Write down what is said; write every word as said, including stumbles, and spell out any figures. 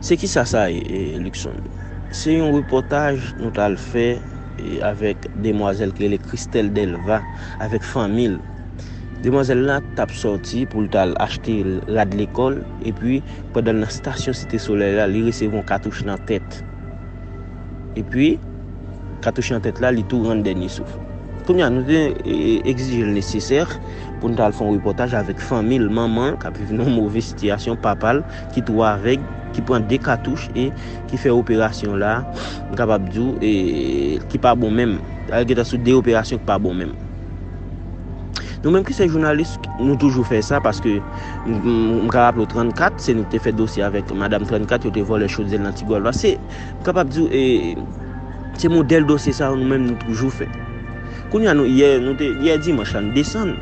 Se ki sa sa ye, Luckson? Se yon repòtaj nou t al fè avèk demwazèl ki rele Christelle Delva avèk fanmi l. Demwazèl la t ap sòti pou l t al achte rad lekòl, epi pandan l nan stasyon Site Solèy la, li resevwa yon katouch nan tèt. Epi katouch nan tèt la, li tou rann dènye souf. Kounye a, nou te egzije l nesesè pou n t al fè yon repòtaj avèk fanmi l, manman l k ap viv nan yon move sitiyasyon, papa l ki tou avèg, ki pran de katouch e ki fè operasyon la, m kapab di w, ki pa bon menm. Sa gentan sou de operasyon ki pa bon menm. Nou menm ki se jounalis, nou toujou fè sa, paske m ka raple w trannkat, se nou ki te fè dosye avèk madanm trannkat, yo te vòlè chodyè nan Ti Gòlv la. Se, m kapab di w, se modèl dosye sa yo nou menm nou toujou fè. Kounye a, nou, yè, nou te, yè dimanch la, nou desann.